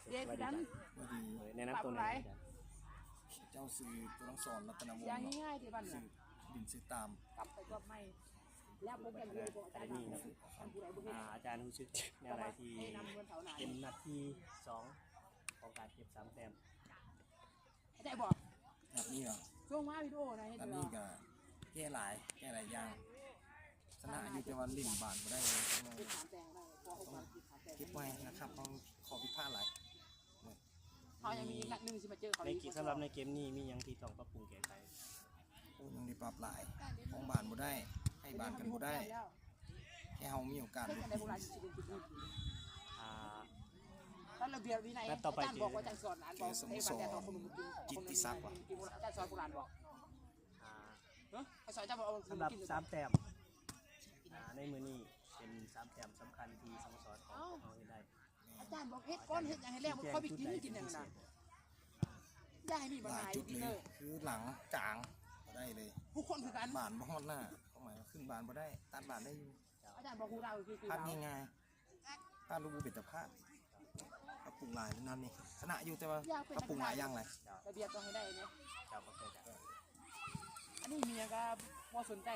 ເດ ຄືກັນ ສະບາຍດີ ເອີ ແນະນຳຕົວໜ່ອຍອາຈານ. ເຈົ້າຊື່ຕົວອັກສອນ ລັດຕະນະວົງ ຊື່ດິນຊື່ຕາມ ກັບໄປກັບໃໝ່ ແລ້ວເພິ່ນກໍເລີຍບອກອາຈານ ອາຈານຮູ້ສຶກແນວໃດທີ່ເປັນນັດທີສອງຂອງການເກັບສາມແຕ້ມ? ເຂົ້າໃຈບໍ່? ນັດນີ້ຫວາ? ສົ່ງມາວິດີໂອນະ ເຮັດ ນັດນີ້ກໍແກ້ຫຼາຍ ແກ້ຫຼາຍຢ່າງ ຊະນະຢູ່ ແຕ່ວ່າຫຼິ້ນບານບໍ່ໄດ້ເລີຍ ຕ້ອງເກັບໄວ້ນະຄັບ ເຮົາຂໍ້ຜິດພາດຫຼາຍ. ເຮົາຍັງມີອີກນັດໜຶ່ງຊິມາເຈີເຂົາ ໃນເກມ ສຳລັບໃນເກມນີ້ມີຫຍັງທີ່ຕ້ອງປັບປຸງແກ້ໄຂ? ໂອ້ ຍັງໄດ້ປັບຫຼາຍ ຄອງບານບໍ່ໄດ້ ໃຫ້ບານກັນບໍ່ໄດ້ ແຄ່ເຮົາມີໂອກາດ ເຮັດຈັ່ງໃດພວກຫຼານຊິເປັນຈຸດນີ້? ອ່າ ຕາມລະບຽບວິໄນ ນັດຕໍ່ໄປ ອາຈານບອກວ່າອາຈານສອນ ອັນບອກ ເຈອສະໂມສອນ ເຕະບານແຕ່ສອງຄົນ ອາຈານສອນໂບລານບອກ ອ່າ ເອີ ອາຈານບອກ ສຳລັບສາມແຕ້ມ ອ່າ ໃນມື້ນີ້ເປັນສາມແຕ້ມສຳຄັນທີ່ສະໂມສອນຂອງພວກເຮົາເຮັດໄດ້. ອາຈານບອກເຮັດກ່ອນ ເຮັດຫຍັງໃຫ້ແລ້ວ ມັນຄ່ອຍໄປກິນ ກິນຫຍັງນະ ຢ່າໃຫ້ມີບັນຫາອີກເດີ. ຄືຫຼັງກາງບໍ່ໄດ້ເລີຍ ທຸກຄົນຄືກັນ ບານບໍ່ຮອດໜ້າ ຄວາມໝາຍວ່າຄຶ່ງບານບໍ່ໄດ້ ຕັດບານໄດ້ຢູ່ ອາຈານບໍ່ຮູ້ລາວຄື ພາດງ່າຍໆ ພາດຮູ້ບໍ່ເປັນຕາພາດ ປັບປຸງຫຼາຍນັ້ນນີ້ ຊະນະຢູ່ ແຕ່ວ່າປັບປຸງຫຼາຍຢ່າງຫຼາຍ ລະບຽບຕ້ອງໃຫ້ໄດ້ເນາະ. ເຈົ້າ ເຈົ້າ ອັນນີ້ມີຫຍັງກໍບໍ່ສົນໃຈ.